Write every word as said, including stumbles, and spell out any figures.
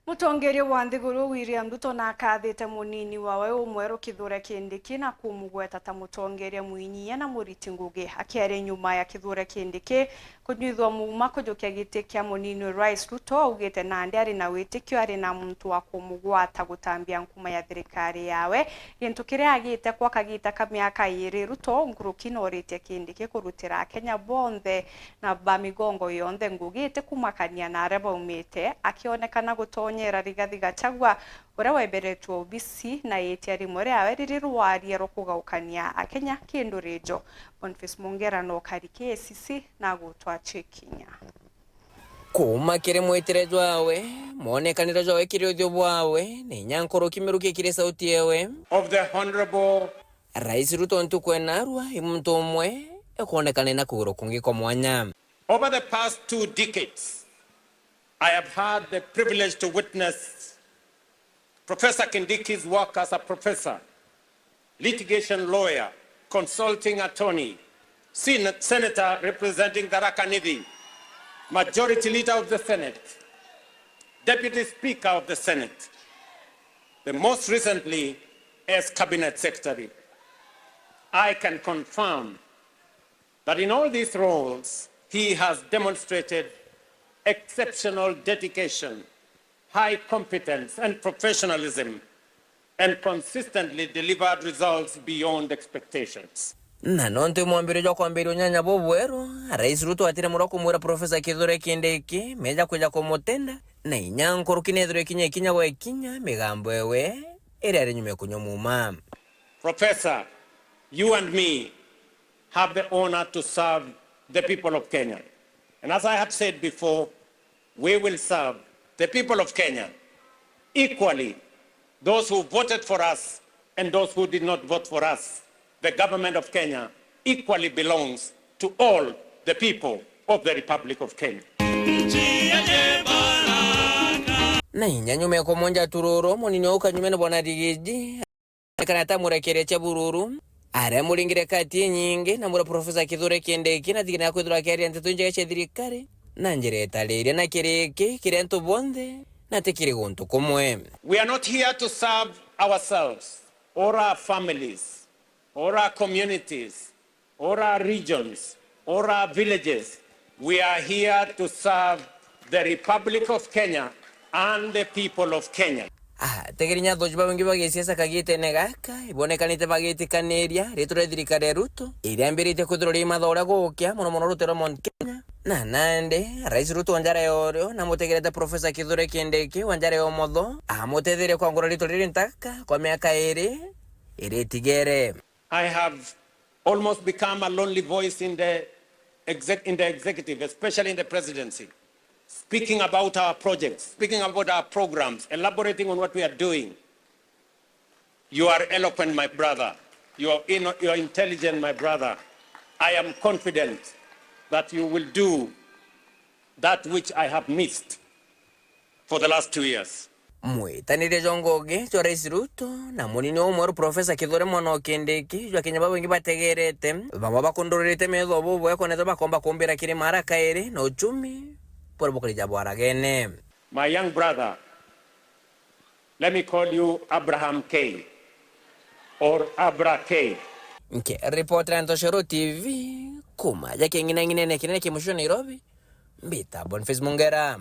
Mutongeria wa nthiguru William Ruto nakathite munini wawe umweru Kithure Kindiki na kumugweta ta mutongeria mwinyia na muriti ngugi. Akiaria nyuma ya Kithure Kindiki kunyuithua muuma kujukia giti kia munini Rais Ruto, augite nandi ari na witikio ari na muntu wa kumugwata gutambia nkuma ya thirikari yawe, gintu kiria agite kwa kagita ka miaka iiri. Ruto nkuruki noritie Kindiki kurutira Akenya bonthe na ba migongo yonthe ngugi itikumakania na aria baumite, akionekana gutonyera Rigathi Gachagua, uria weberetwe obisi na itia rimwe riawe riri rwaria rwa kugaukania Akenya kindu rijo. Boniface Mongera no kari K I C C na gutwa chikinya. Kuuma kiri mwitire jwawe, mwonekanire jwawe kiri uthio bwawe, na inya nkuruki miruki kiri sauti yewe. Of the Honourable Rais Ruto ntuku enarua i muntu umwe ekwonekana ena kuguru kungi kwa mwanya. Over the past two decades, I have had the privilege to witness Professor Kindiki's work as a professor, litigation lawyer, consulting attorney, sen- senator representing Tharaka Nithi, majority leader of the Senate, deputy speaker of the Senate, the most recently as cabinet secretary. I can confirm that in all these roles, he has demonstrated exceptional dedication, high competence, and professionalism, and consistently delivered results beyond expectations. Na nontu i mwambiririo jwa kwambiria unyanya bubweru, Rais Ruto atire murwa kumwira Professor Kithure Kindiki meja kwija kumutenda, na inya nkuruki nethirwe ikinya ikinya gwa ikinya migambo ewe iria ari nyuma ya kunywa muuma. Professor, you and me have the honor to serve the people of Kenya. And as I have said before, we will serve the people of Kenya equally, those who voted for us and those who did not vote for us. The government of Kenya equally belongs to all the people of the Republic of Kenya. Na inya nyuma ya kumunja tururu, munini wa ukanyumene bwana Rigiji, kana atamurekeretie bururu, aria muringire kati inyingi na mura Professor Kithure Kindiki na thigina ya kwithirwa akiaria nteto injega cia thirikari na njira itariria na kiriki kiri antu bonthe na ti kiri guntu kumwe. We are not here to serve ourselves or our families or our communities or our regions or our villages. We are here to serve the Republic of Kenya and the people of Kenya. Ah, tegeri nya athoji babaingi ba gisiasa kagitene gaka, ibonekanite bagitikaniria ritwa ria thirikari ya Ruto, iria ambiritie kwithirwa ri matha uria gukia, mono mono rutero Mount Kenya. Na nandi, Rais Ruto wa njara ya urio, na mutegerete Professor Kithure Kindiki wa njara ya umotho, amutetherie kwangura ritwa riri ntaka kwa miaka iri, iri itigere. I have almost become a lonely voice in the exec- in the executive, especially in the presidency, speaking about our projects, speaking about our programs, elaborating on what we are doing. You are eloquent, my brother. You are, in, you are intelligent, my brother. I am confident that you will do that which I have missed for the last two years. Mwitaniria jwa ngugi jwa Rais Ruto na munini umweru Professor Kithure Mwana o Kindiki, jwa Kenya babaingi bategerete, bamwe bakundururite metho bubwe kwona ethirwa bakomba kumbira kiri mara kairi na uchumi buria bukarija bwaragene. My young brother, let me call you Abraham K or Abra K. Nke ripoti ya Ntoshoro T V, kuma ja king'inang'inene kinene kia mucii Nairobi, mbita Boniface Mungera.